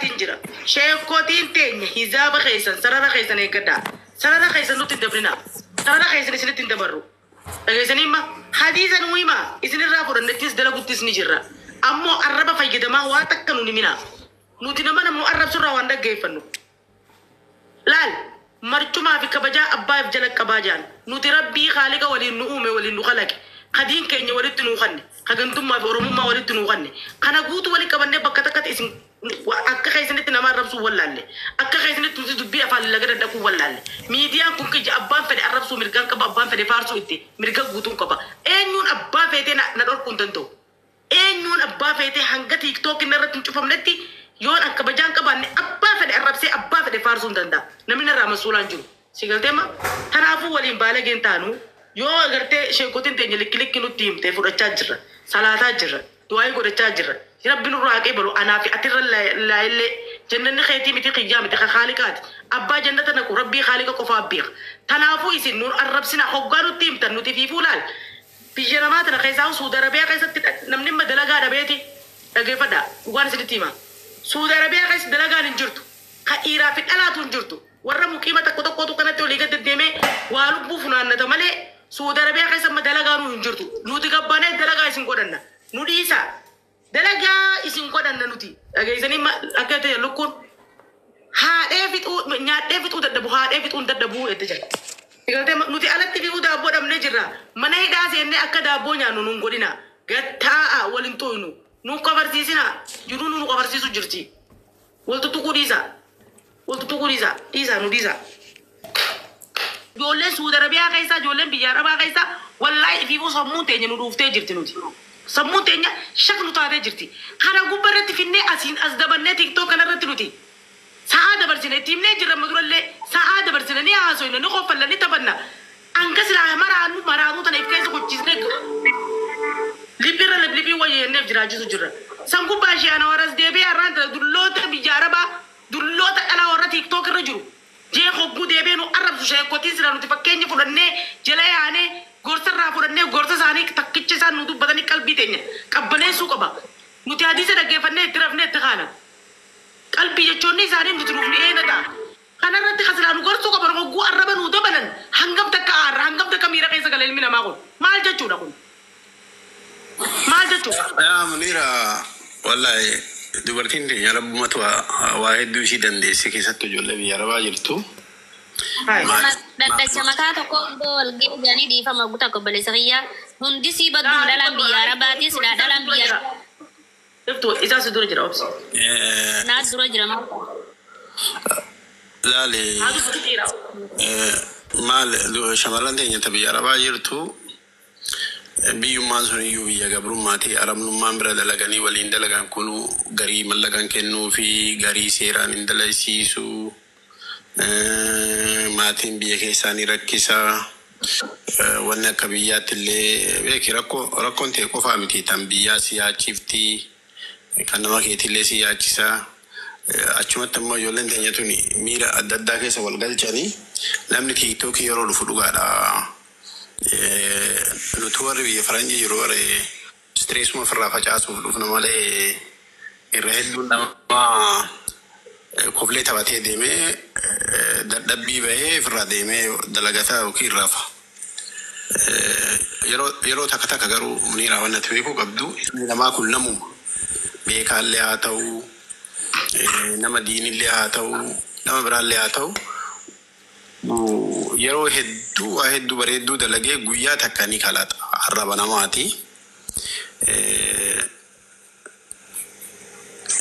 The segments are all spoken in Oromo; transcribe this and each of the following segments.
ja'aatiin jira. Sheekotiin teenya hizaaba keessan sarara keessan eeggadhaa. Sarara keessan nutti hin dabrinaa. Sarara keessan isinitti hin dabarru. Dhageessanii hima hadiisa nu hima isinirraa fudhannettis dalaguttis ni jirra. Ammoo arraba fayyadamaa waa takka nu himinaa. Nuti nama namnu arrabsurraa waan dhaggeeffannu. Laal marcumaa fi kabajaa abbaaf jala qabaa jaan. Nuti rabbii haaliqa waliin nu uume waliin nu kalaqe. Hadiin keenya walitti nuu kanne. Hagantummaa fi oromummaa walitti nuu kanne. Kana guutuu walitti qabannee bakka takkatti isin akka keessanitti nama arrabsuu wallaalle. Akka keessanitti nuti dubbii afaan laga daddaquu wallaalle. Miidiyaan kun kiyya abbaan fedhe arrabsuu mirgaan qaba abbaan fedhe faarsuu itti mirga guutuun qaba. Eenyuun abbaa feetee na dhorkuu hin danda'u. Eenyuun abbaa feetee hanga tiiktookiin irratti hin cufamnetti yoon akka kabajaan qabaanne abbaa fedhe arrabsee abbaa fedhe faarsuu hin danda'a. Namni narraa masuulaan jiru. Si galteema? Kanaafuu waliin baalageen taanu yoo agartee sheekotiin teenya likki likki nutti himtee fudhachaa jirra. Salaataa jirra. Du'aayii godhachaa jirra. Rabbi nurraa haqee balu anaa fi atirra laayillee jannanni keetii miti qiyyaa miti ka haaliqaati. Abbaa jannata naqu rabbii haaliqa qofaa beeka. Kanaafuu isin nun arrabsina hoggaa nutti himtan nuti fiifuu laal. Biyya namaa tana keessaa Suudi Arabiyaa keessatti namni imma dalagaa dhabeeti dhageeffadha dhugaan isinitti hima. Suudi Arabiyaa keessa dalagaan hin jirtu. Ka dhiiraa fi dhalaatu hin jirtu. Warra muqiima tokko tokkotu kanatti olii gad deddeemee waa lubbuu funaannata malee Suudi Arabiyaa keessa amma dalagaanuu hin jirtu. Nuti gabbaanee dalagaa isin godhanna. Nu dhiisa. Dalagaa isin godhanna nuti. Dhageessanii akka ta'e lukkuun haadhee fixuu nyaadhee fixuu dadhabu haadhee fixuun dadhabuu itti jira. Galtee nuti alatti fiiguu daabboo dhabnee jirra. Mana hidhaa seennee akka daabboo nyaannu nuun godhina. Gattaa'a waliin xooynu. Nuun qabarsiisina. Jiruu nu qabarsiisu jirti. Wal tuttuquu dhiisa. Wal tuttuquu dhiisa. Dhiisa nu dhiisa. Ijoolleen Suudi Arabiyaa keessaa ijoolleen biyya Arabaa keessaa wallaahi fiiguu sammuun teenya nu dhuuftee jirti nuti. Sammuun teenya shaknu taatee jirti. Kana gubbaa irratti finnee asiin as dabannee tiiktook kanarratti nuti. Sa'aa dabarsine itti himnee jirra amma durallee sa'aa dabarsine ni haasoyna ni qoffalla ni taphanna. Hanga silaa maraannu maraanuu tana if keessa gochiisnee liphirra liphii wayya jenneef jiraachisu jirra. San gubbaa ishee ana waras deebi'ee har'aan tana dulloota biyya Arabaa dulloota dhalaa warra tiiktook irra jiru. Jee hogguu deebi'ee nu arrabsu sheekotiin sila nuti fakkeenya fudhannee jala yaanee gorsa irraa fudhannee gorsa isaanii takkicha isaan nu dubbatanii qalbii teenya qabbaneessuu qaba. Nuti hadiisa dhaggeeffannee itti rafnee itti kaana. Qalbii jechoonni isaanii nuti nuuf ni eena ta'a. Kanarratti kasilaa nu gorsuu qaban hogguu arraba nuu dabalan hangam takka aarra hangam takka miira keessa gala ilmi namaa kun maal jechuudha kun maal jechuudha. Yaa Munira, wallahi dubartiin teenya rabbumatu waa hedduu ishii dandeesse keessattuu ijoollee biyya arabaa jirtu. Dhaddacha makaa tokko iddoo wal geejjanii dhiifama guutaa obboleessa kiyyaa hundi sii badduu dhalaan biyya arabaatis dhalaan biyya Iftu isaa si dura jira obsi. Naa dura jira maal. Laali Haatu si dhiira. Maal shamarran teenya ta biyya arabaa jirtu biyyummaan sun iyyuu biyya gabrummaati arabnummaan bira dalaganii waliin dalagan kunu garii mallaqan kennuu fi garii seeraan hin dalaysiisu maatiin biyya keessaanii rakkisaa wanni akka biyyaatti illee beeki rakkoo rakkoon ta'e qofaa miti tan biyyaa si yaachifti kan nama keetillee si yaachisaa. Achumatti immoo ijoolleen teenya tuni miira adda addaa keessa wal galchanii namni tiiktookii yeroo dhufu dhugaadha. Nuti warri biyya faranjii jiru warri stressuma ofirraa facaasuuf dhufna malee irra hedduun namaa koflee taphatee deemee dadhabbii bahee ofirraa deemee dalagataa yookiin rafa. Yeroo takka takka garuu Muniiraa waan ati beekuu qabdu ilmi namaa kun namuma beekaallee haa ta'u nama diinillee haa ta'u nama biraallee haa ta'u yeroo hedduu waa hedduu bareedduu dalagee guyyaa takka ni kalaxa arraba namaati.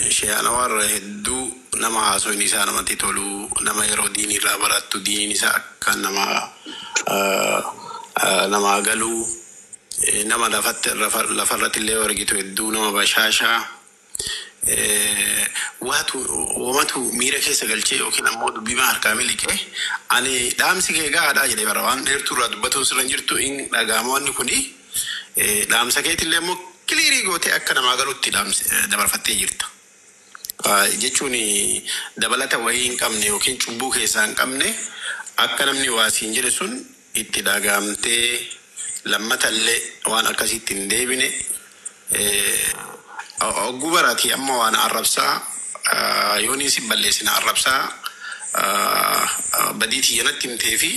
Ishee ana warra hedduu nama haasoin isaa namatti tolu nama yeroo diinii irraa barattu diiniin isaa akka nama namaa galuu nama lafatti lafarratti illee argitu hedduu nama bashaashaa waatu wamatu miira keessa galchee yookiin ammoo dubbii harkaa miliqee ani dhaamsi kee gahaadhaa jedhee bara waan dheertuu irraa dubbatuun sirra hin jirtu in dhaga'ama wanni kuni dhaamsa keetillee immoo kiliirii gootee akka namaa galutti dhaamsa dabarfattee jirta. Jechuun dabalata wayii hin qabne yookiin cubbuu keessaa hin qabne akka namni waa siin jedhe sun itti dhaga'amtee lammatallee waan akkasitti hin deebine ogguu baraati amma waan arrabsaa Yoon isin balleessina arrabsaa badii tiyya natti himtee fi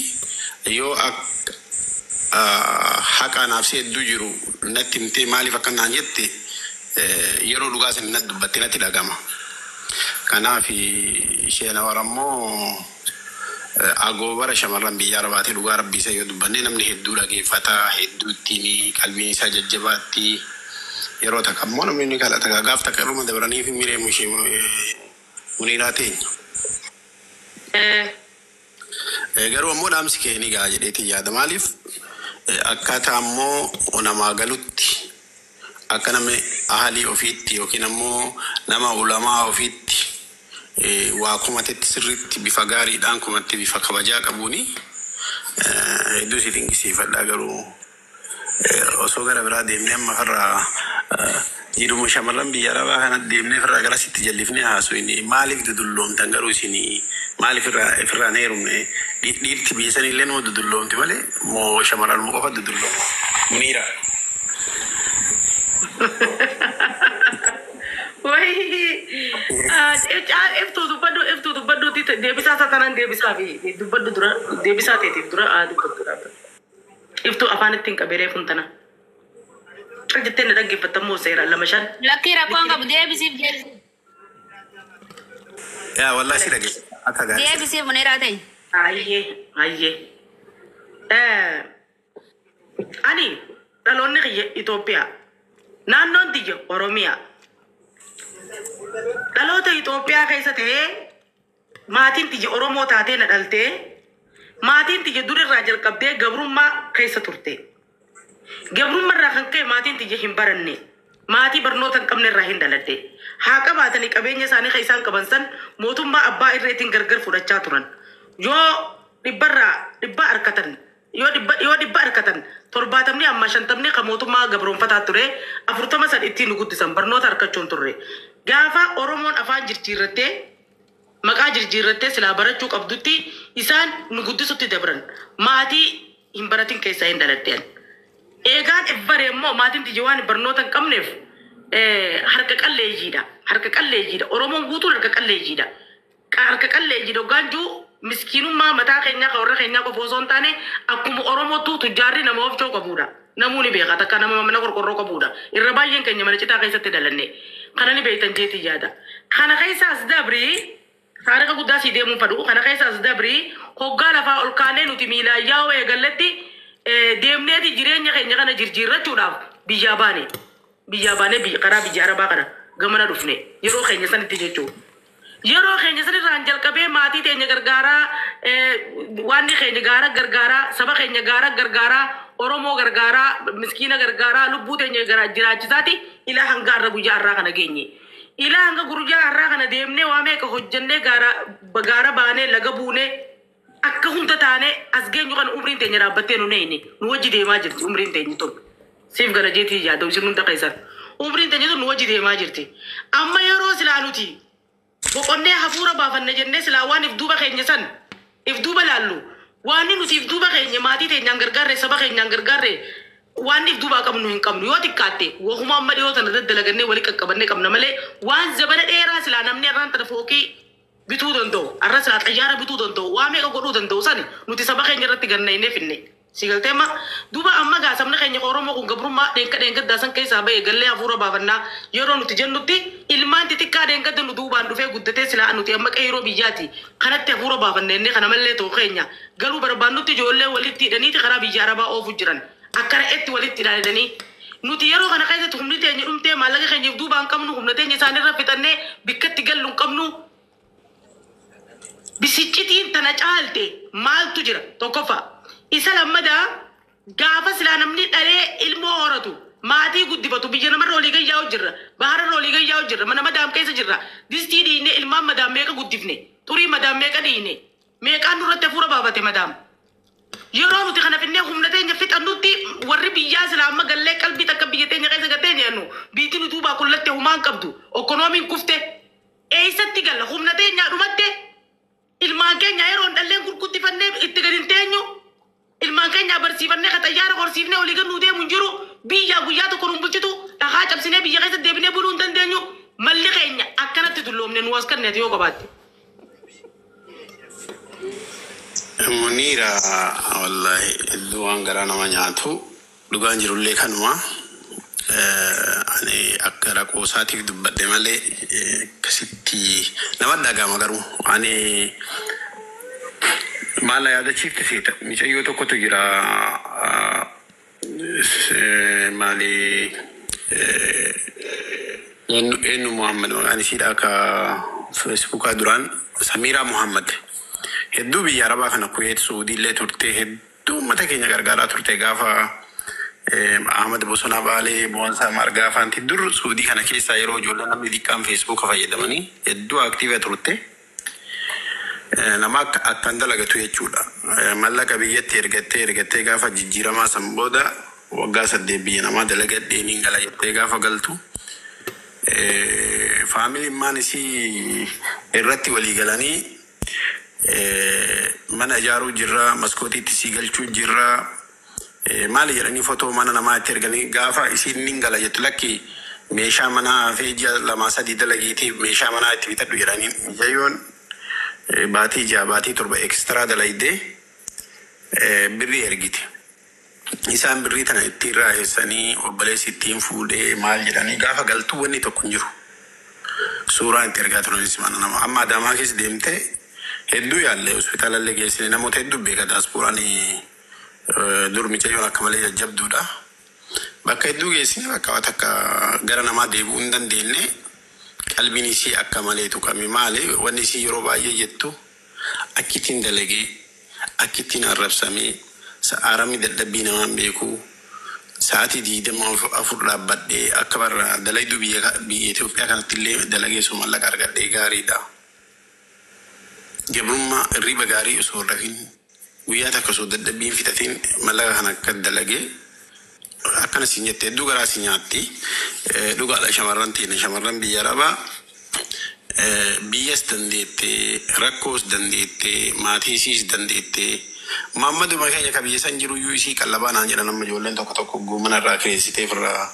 yoo akka haqa naaf si hedduu jiru natti himtee maaliif akka naan jette yeroo dhugaa san natti dubbatte natti dhagama. Kanaaf isheen awar ammoo agoobara shamarran biyya arabaatee dhugaa rabbii isa yoo dubbanne namni hedduu dhageeffata, hedduu ittiin qalbiin isaa jajjabaatti. Yeroo takka ammoo namni ni kadhata, gaaf takka irruma dabaranii fi miree ishee muniiraa teenya. Garuu ammoo dhaamsi kee ni ga'a jedheetiin yaada. Maaliif akkaataa ammoo namaa galutti akka namni ahalii ofiitti yookiin ammoo nama ulamaa ofiitti waa kumatetti sirriitti bifa gaariidhaan kumatte bifa kabajaa qabuuni hedduu si dinqisiifadha. Garuu osoo gara biraa deemnee amma farra jiruma shamarran biyya arabaa kana deemnee farra garasitti jallifnee haasofne, maaliif dudulloomtan? Garuu isin maaliif irraa hin heerumne? Dhiirti biyya sanillee nama dudulloomti malee moo shamarran qofa dudullooma? Muniira. Iftuu dubbadhu, iftuu dubbadhuuti deebisaa isaa tanaan deebisaa fi dubbadhu dura deebisaa teetiif dura dubbadhu dhaabbadhu. Iftuu afaan ittiin qabee reefuun tana. Cal jettee na dhaggeeffattammoo seera lama shan. Lakkii rakkoon qabu, deebisiif, deebisiif. Yaa wallahi si dhageessa akka gaarii. Deebisiif muniiraa ta'e. Ayyee ayyee. Ani dhaloonni kiyya Itoophiyaa. Naannoon tiyya Oromiyaa. Dhaloota Itoophiyaa keessa ta'ee maatiin tiyya Oromoo taatee na dhaltee, maatiin tiyya durirraa jalqabdee gabrummaa keessa turte. Gabrummaa irraa kan ka'e maatiin tiyya hin baranne. Maatii barnoota hin qabne irraa hin dhaladhe. Haa qabaatanii qabeenya isaanii kan isaan qaban san mootummaa abbaa irreetiin gargar fudhachaa turan. Yoo dhibbarraa dhibba harkatan, yoo dhibba harkatan, 70 amma 50 kan mootummaa gabroonfataa ture, 40 san ittiin nu guddisan, barnoota harkachuun turre. Gaafa Oromoon afaan jirjiirrattee maqaa jirjiirrattee silaa barachuu qabdutti isaan nu guddisutti dabran. Maatii hin baratin keessaa hin dhaladhean. Eegaan ibbare immoo maatiin tiyya waan barnoota hin qabneef harka qalleeyyiidha. Harka qalleeyyiidha. Oromoon guutuun harka qalleeyyiidha. Harka qalleeyyiidha hoggaan jiru miskiinummaa mataa keenyaa kan warra keenyaa qofa osoo hin taane akkuma Oromootu tujjaarri nama ofcoo qabudha. Namuu ni beeka, takka nama mana qorqorroo qabudha. Irra baay'een keenya mana citaa keessatti dhalanne. Kana ni beektan jeetii yaada. Kana keessaas dabrii taarika guddaa sii deemuun fadhu. Kana keessaas dabrii hoggaa lafaa ol kaanee nuti miilaan yaa'uu eegalletti deemneeti jireenya keenya kana jirjiirrachuudhaaf biyyaa baane. Biyyaa baanee karaa biyya arabaa kana gamana dhufne yeroo keenya sanitti jechuudha. Yeroo keenya sanirraan jalqabee maatii teenya gargaaraa, waan keenya gaara gargaaraa, saba keenya gaara gargaaraa, Oromoo gargaaraa, miskiina gargaaraa, lubbuu teenya jiraachisaati ilaa hanga har'a guyyaa har'aa kana geenye. Ilaa hanga guyyaa har'aa kana deemnee waa meeqa hojjennee gaara gaara baanee laga buunee akka hunda taanee as geenyu kan umriin teenya dhaabbattee nu neeyne nu wajji deemaa jirti umriin teenya tun. Siif gala jeetii yaada isin hunda keessan. Umriin teenya tun nu wajji deemaa jirti. Amma yeroo silaa nuti boqonnee hafuura baafanne jennee silaa waan if duuba keenya san if duuba laallu, waan nuti if duuba keenya maatii teenyaan gargaarre, saba keenyaan gargaarre, waan if duubaa qabnu hin qabnu. Yoo xiqqaatte wahuma amma dhiyoo tana daddalagannee walii qaqqabannee qabna malee waan zabana dheeraa silaa namni irraan tana fookii bituu danda'u, arra silaa xayyaara bituu danda'u, waa meeqa godhuu danda'u sani nuti saba keenya irratti gannaynee finne. Si galtee? Amma duuba amma gaa sabni keenya Oromoo kun gabrummaa dheenka dheengaddaa san keessaa ba'e gallee hafuura baafannaa yeroo nuti jennutti ilmaan xixiqqaa dheengadda nu duubaan dhufee guddatee silaa nuti amma qeeroo biyyaati kanatti hafuura baafanne inni kana mallee ta'u keenya galuu barbaannutti ijoollee walitti hidhaniiti karaa biyya arabaa oofu jiran akka re'eetti walitti hidhanii. Nuti yeroo kana keessatti humni teenya dhumtee, maallaqa keenyaaf duubaan qabnu, humna teenya isaanirra fixannee bikkatti gallu hin qabnu. Bisiccitiin tana caalte maaltu jira? Tokkoffaa. Isa lammadaa, gaafa silaa namni dhalee ilmoo horatu, maatii guddifatu, biyya namarra olii gayyaa'u jirra, bahararra olii gayyaa'u jirra, mana madaam keessa jirra. Distii dhiine ilmaan madaam meeqa guddifne, xurii madaam meeqa dhiine, meeqaan nurratti hafuura baafate madaam. Yeroo nuti kana finnee humna teenya fixannutti warri biyyaa silaa amma gallee qalbii takka biyya teenya keessa gattee jennu biitti nu duubaa kullatte humaan qabdu, okkonoomiin kufte, eessatti galla? Humna teenyaa dhumatte. Ilmaan keenya yeroo hin dhalleen gurgudifannee itti gadi hin teenyu, ilmaan keenya barsiifannee ka xayyaara horsiifnee olii gad nuu deemu hin jiru. Biyyaa guyyaa tokko nuun bulchitu dhagaa cabsinee biyya keessa deebinee buluu hin dandeenyu. Malli keenya akkanatti dulloomee. dulloomne nu as kenneeti yoo qabaatte. Muniira wallahi hedduu waan garaa nama nyaatu dhugaan jirullee kanuma. Ani akka rakkoosaatiif dubbadhe malee akkasitti nama dhaga'ama garuu ani maal na yaadachiifte seeta mucayyoo tokkotu jira maali eenyu Muhammad maqaan ishiidha akka Feesbuukaa duraan Samiiraa Muhammad hedduu biyya Arabaa kana Kuweet Suudiillee turte hedduu uummata keenya gargaaraa turte gaafa Ahmad Bosonaa Baalee Boonsaa Margaa faanti dur Suudii kana keessaa yeroo ijoolleen namni xiqqaan Feesbuuka fayyadamanii hedduu active turte. Nama akka akkaan dalagatu jechuudha. Mallaqa biyyatti ergattee ergattee gaafa jijjiiramaa san booda waggaa 8 biyya namaa dalagadhee niin gala jettee gaafa galtu. Faamiliin isii irratti walii galanii mana ijaaruu jirra, maskootiitti sii galchuu jirra. Maali jedhanii fotoo mana namaa itti erganii gaafa isiin niin gala jettu lakki meeshaa manaa hafee ji'a 2 3 dalagiitii meeshaa manaa itti bitadhu jedhanii mucayyoon baatii 6 baatii 7 extra dalagdee birrii ergite. Isaan birrii tana ittiin raahessanii obboleessi ittiin fuudhee maal jedhanii gaafa galtuu wanni tokko hin jiru. Suuraan itti ergaa turanis mana nama. Amma Adaamaa keessa deemtee hedduu yaallee hospitaalallee geessine namoota hedduu beeka daaspooraan dur mucayyoon akka malee jajjabduudha. Bakka hedduu geessine bakka waan takka gara namaa deebi'uu hin dandeenye qalbiin isii akka malee tuqame maali wanni isii yeroo baay'ee jettu akkittiin dalagee akkittiin arrabsamee sa'aaramni dadhabbii namaan beeku sa'aatii 24 dhaabbadhee akka barra dalagduu biyya Itoophiyaa kanatti illee dalagee osoo mallaqa argadhee gaariidha. Gabrummaa hirriba gaarii osoo hin rafin guyyaa takka osoo dadhabbiin fixatiin mallaqa kana akka dalagee akkana siin jette hedduu garaa si nyaatti. Dhugaadha shamarran teenya shamarran biyya Arabaa biyyas dandeettee rakkoos dandeettee maatii isiis dandeettee maammaduma keenya ka biyya san jiru iyyuu isii qallabaa naan jedhan amma ijoolleen tokko tokko mana irraa kireessitee ofirraa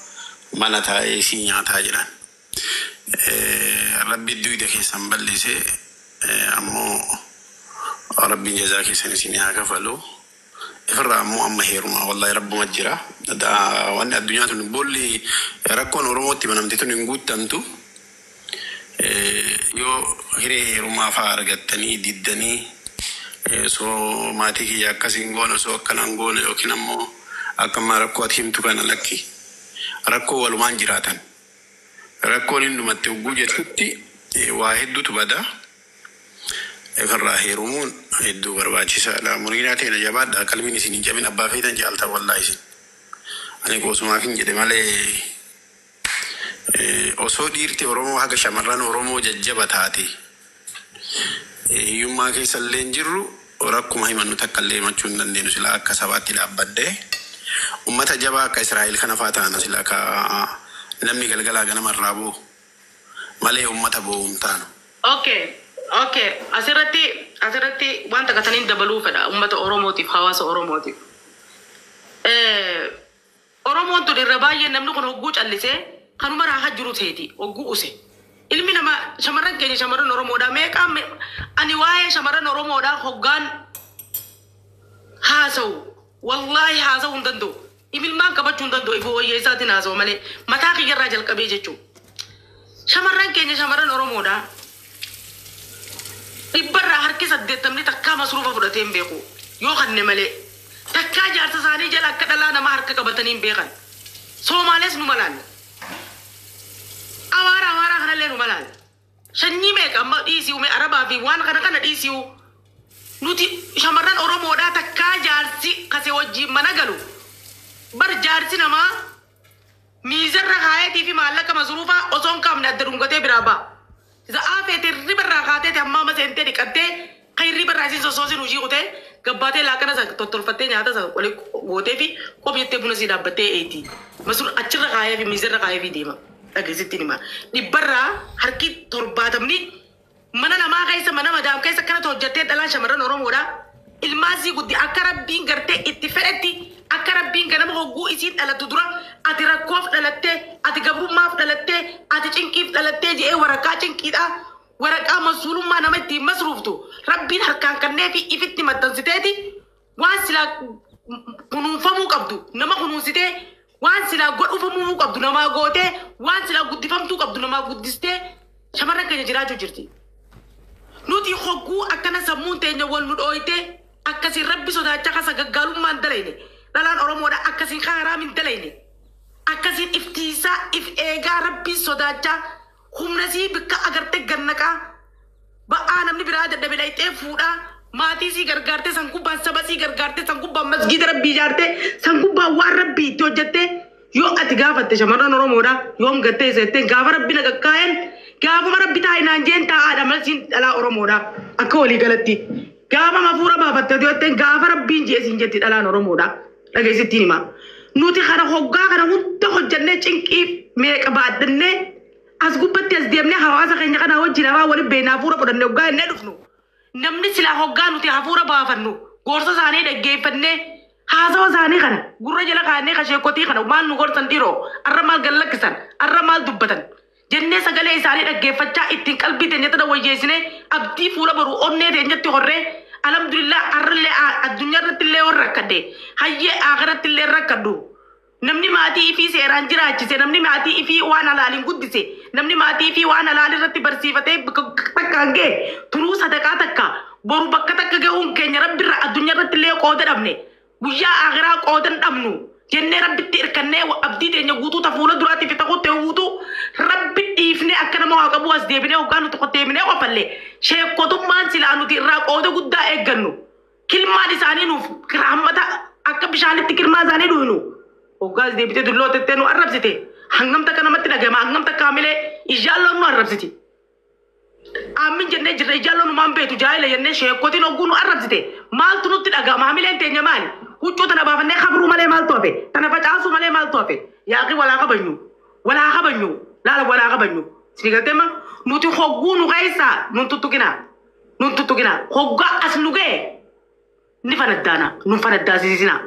mana taa'ee isii nyaataa jedhan. Rabbi duyda keessan bal'isee ammoo rabbiin jazaa keessan isin haa kafalu. Ifirraa ammoo amma heeruma wallahi rabbuma jira. Wanni addunyaa tun boolli rakkoon Oromootti banamte tun hin guuttamtu. Yoo hiree heerumaa fa'aa argattanii diddanii osoo maatii kiyya akkas hin goone osoo akkana hin goone yookiin ammoo akka ammaa rakkoo ati himtu kana lakki. Rakkoo walumaan jiraatan. Rakkoon hin dhumatte hogguu jettutti waa hedduutu bada. Ifirraa heerumuun hedduu barbaachisaadha. Muriinaa ta'e jabaadha. Qalbiin isin hin jabin abbaa feetan jaalta wallaahi isin. Ani qoosumaaf hin jedhe malee osoo dhiirti Oromoo haga shamarran Oromoo jajjaba taate hiyyummaa keessa illee hin jirru rakkuma himannu takka illee himachuu hin dandeenyu silaa akka sabaatti dhaabbadde ummata jabaa akka Israa'el kana faa taana silaa ka namni galgalaa ganama irraa boo'u malee ummata boo'u hin taanu. Okay, okay. Asirratti wanta kataniin dabaluu fedha uummata Oromootiif hawaasa Oromootiif. Oromoon tun irra baay'ee namni kun hogguu callisee kanuma raahaa jiru teeti hogguu use. Ilmi namaa shamarran keenya shamarran Oromoodhaa meeqaa ani waa'ee shamarran Oromoodhaa hoggaan haasa'u wallaahi haasa'uu hin danda'u. Imilmaan qabachuu hin danda'u ifoo wayyaa isaatiin haasa'u malee mataa kiyyarraa jalqabee jechuudha. Shamarran keenya shamarran Oromoodhaa dhibbarraa harki 80 takkaa masruufa fudhatee hin beeku yoo kanne malee takkaa jaarsa isaanii jala akka dhalaa namaa harka qabatanii hin beekan. Soomaalees nu malaan. Amaara amaaraa kanallee nu malaan. Sanyii meeqa amma dhiisii uume Arabaa fi waan kana kana dhiisii nuti shamarran Oromoodhaa takkaa jaarsi kase wajjin mana galu bar jaarsi namaa miizarra kaayetii fi maallaqa masruufaa osoo hin qabne adda dhungatee biraa ba'a. Za'aa feete hirriba irraa kaatee hamma amma seentee dhiqattee kan hirriba irraa isiin sossoosin hojii kutee gabbaatee laaqana isa tottolfattee nyaata isa wali gootee fi kopheettee buna sii dhaabbattee eeti. Masur achirra kaayee fi miizarra kaayee fi deema. Dhageessitti hima. Dhibbarraa harki 70 mana namaa keessa mana madaam keessa akkanatti hojjettee dhalaan shamarran Oromoodhaa. Ilmaasii guddi akka rabbiin gartee itti fedhetti akka rabbiin ganama hogguu isiin dhalattu dura ati rakkoof dhalattee ati gabrummaaf dhalattee ati cinqiif dhalattee je'ee waraqaa cinqiidhaa Waraqaa masuulummaa nama ittiin masruuftu rabbiin harkaan kannee fi ifitti maxxansiteeti waan silaa kunuunfamuu qabdu nama kunuunsitee, waan silaa godhufamuu qabdu namaa gootee, waan silaa guddifamtuu qabdu namaa guddistee shamarran keenya jiraachuu jirti. Nuti hogguu akkana sammuun teenya wal nu dhooyte, akkasiin rabbi sodaachaa kasa gaggaalummaan dalayne, dhalaan Oromoodha akkasiin haraam hin dalayne, akkasiin iftiisaa if eegaa rabbiin sodaachaa humna sii bikka agarte gannaqaa ba'aa namni biraa dadhabe dhayxee fuudhaa, maatii sii gargaarte, san gubbaan saba sii gargaarte, san gubbaan masgiida rabbii ijaarte, san gubbaan waan rabbii itti hojjette. Yoo ati gaafatte shamarran Oromoodha yoom gattee seetteen, gaafa rabbi na qaqqaa'een, gaafuma rabbi taa'e naan jeen taa'aadha malsiin dhalaa Oromoodha akka walii galatti. Gaafa hafuura baafatte jetteen, gaafa rabbiin jee siin jetti dhalaan Oromoodha, dhageessittiin hima. Nuti kana hoggaa kana hunda hojjannee, cinqii meeqa baadhannee, as gubbatti as deemnee hawaasa keenya kana wajjin afaan waliin beeknaa hafuura fudhannee hoggaa innee dhufnu. Namni silaa hoggaa nuti hafuura baafannu gorsa isaanii dhaggeeffannee, haasawa isaanii kana gurra jala kaannee, kasheekotii kana maal nu gorsan dhiiroo, arra maal gallakkisan, arra maal dubbatan jennee sagalee isaanii dhaggeeffachaa ittiin qalbii teenya tana wayyeessinee, abdii fuula boru onnee teenyatti horree, alhamdulillah, arrallee addunyaa irratti illee warra rakkadhe hayyee akhiratti illee rakkadhu. Namni maatii ifii seeraan jiraachise, namni maatii ifii waan halaaliin guddise, namni maatii ifii waan halaal irratti barsiifatee bakka takkaan ga'e, turuu sadaqaa takka boru bakka takka ga'uun keenya rabbirra addunyaa irratti illee qooda dhabne guyyaa akhiraa qooda hin dhabnu jennee rabbitti hirkannee, abdii teenya guutuu ta fuula duraatti fi ta'utti guutuu rabbi dhiifnee akka nama waa qabu as deebinee hoggaa nuti qotteebinee qofallee, sheekotummaan silaa nuti irraa qooda guddaa eeggannu, kilmaan isaanii nuuf rahmata akka bishaanitti kilmaa isaanii dhuynu, hoggaa as deebitee dulloo tettee nu arrabsite, hangam takka namatti dhagama, hangam takka hamilee ijaalloon nu arrabsiti. Amin jennee jirra, ijaalloon numaan beetu jaayila jennee, sheekotiin hogguu nu arrabsite maaltu nutti dhagama? Hamileen teenya maali? Huccuu tana baafannee kabruu malee maaltu hafe? Tana facaasuu malee maaltu hafe? Yaaqii walaa kabanyu, walaa kabanyu, laala walaa kabanyu. Sini ma nuti hogguu nu keessaa nun tuttuqinaa, nun tuttuqinaa. Hoggaa as nu ga'e ni fanaddaana, nun fanaddaasisinaa,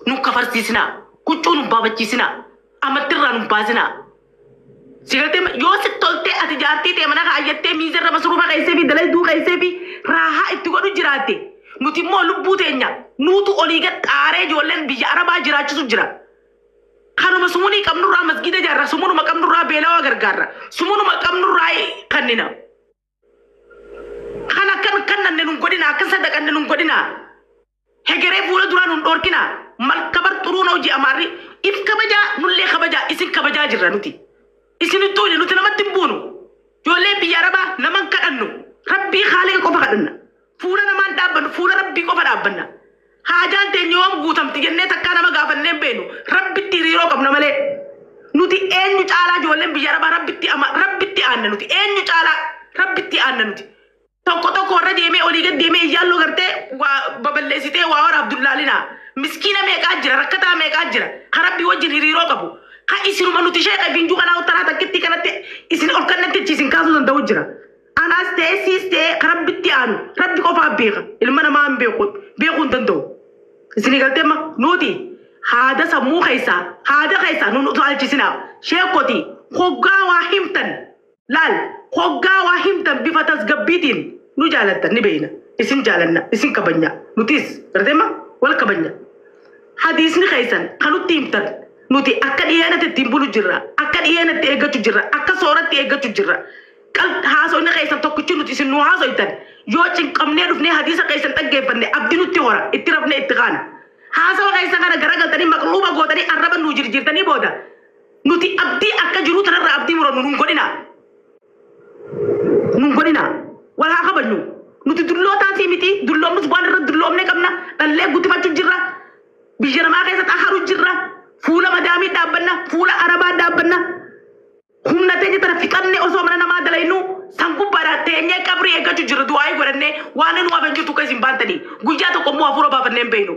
nun kafarsiisinaa, huccuu nun baafachiisinaa, amattirraa nun baasinaa. Sigaltee yoo si toltee ati jaartii ta'e mana kaayyattee miizarra masruufa keessee fi dalayduu keessee fi raahaa itti godhu jiraatte, nuti immoo lubbuu teenya nuutu olii gad xaaree ijoolleen biyya arabaa jiraachisu jira. Kanuma sumunii qabnurraa masgiida ijaarra, sumunuma qabnurraa beelawaa gargaarra, sumunuma qabnurraa kannina. Kan akkan kannanne nun godhina, akkan sadaqanne nun godhina. Hegeree fuula duraa nun dhorkina. Malkabar xuruun hojii amaarri if kabajaa nullee kabajaa isin kabajaa jirra nuti. Isinittuu nuti namatti hin buunu. Ijoolleen biyya arabaa nama hin kadhannu. Rabbii haaliqa qofa kadhanna. Fuula namaan dhaabbannu, fuula rabbii qofa dhaabbanna. Haajaan teenya yoom guutamti jennee takkaa nama gaafannee hin beenu. Rabbitti hiriiroo qabna malee. Nuti eenyu caalaa ijoolleen biyya arabaa rabbitti ama rabbitti aanna nuti. Eenyu caalaa rabbitti aanna nuti. Tokko tokko warra deemee olii gad deemee iyyaalloo gartee waa baballeessitee waa waraaf dullaalinaa. Miskiina meeqaa jira, rakkataa meeqaa jira. Ka rabbii wajjin hiriiroo qabu. Ka isinuma nuti sheeqa finjuu kanaa taraa takkitti kanatti isin ol kannatti isin kaasuu danda'u jira. Anaas ta'ee siis ta'ee ka rabbitti aanu rabbi qofaaf beeka. Ilma namaa hin beeku, beekuu hin danda'u. Isinii galtee ma nuti haada sammuu keessaa haada keessaa nu utaalchisinaa. Sheekoti hoggaa waa himtan laal, hoggaa waa himtan bifa tasgabbiitiin nu jaalattan ni beeyna. Isin jaalanna, isin kabanya, nutis gartee ma wal kabanya. Hadiisni keessan kan nutti himtan nuti akka dhiyeennatti ittiin bulu jirra, akka dhiyeennatti eeggachuu jirra, akka sooratti eeggachuu jirra. Haasofni keessan tokkichi nuti isin nu haasoytan yoo cinqamnee dhufnee hadiisa keessan dhaggeeffanne abdii nutti hora, itti rafnee itti kaana. Haasawa keessan kana garagaltanii maqluuba gootanii arraba nuu jirjiirtanii booda nuti abdii akka jiruu tanarraa abdii murannu nun godhina. Nun godhina. Wal haa kabajnu. Nuti dullootaa miti, dulloomnus waan irra dulloomne qabna, dhallee guddifachuu jirra. Biyya namaa keessa xaharu jirra. Fuula madaamii dhaabbanna, fuula arabaa dhaabbanna. Humna teenya tana fixanne osoo mana namaa dalaynu san gubbaadhaa teenyee qabrii eeggachuu jirra, du'aayii godhannee waan nu hafan jirtu akka isin baantanii. Guyyaa tokko immoo hafuura baafannee hin beeknu.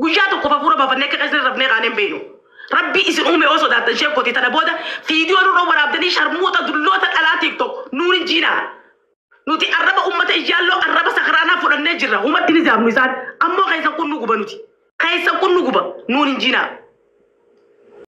Guyyaa tokkoof hafuura baafannee akka isin rafnee kaanee hin beeknu. Rabbi isin uume yoo sodaattan sheekootii tana booda fiidiyoo nurra waraabdanii sharmuuta dulloota dhalaa TikTok nuun hin jiinaa. Nuti arraba ummata iyyaalloo arraba sakraanaa fudhannee jirra. Humatti ni zaabnu isaan. Ammoo keessan kun nu guba nuti. Keessan kun nu guba. Nuun hin jiinaa.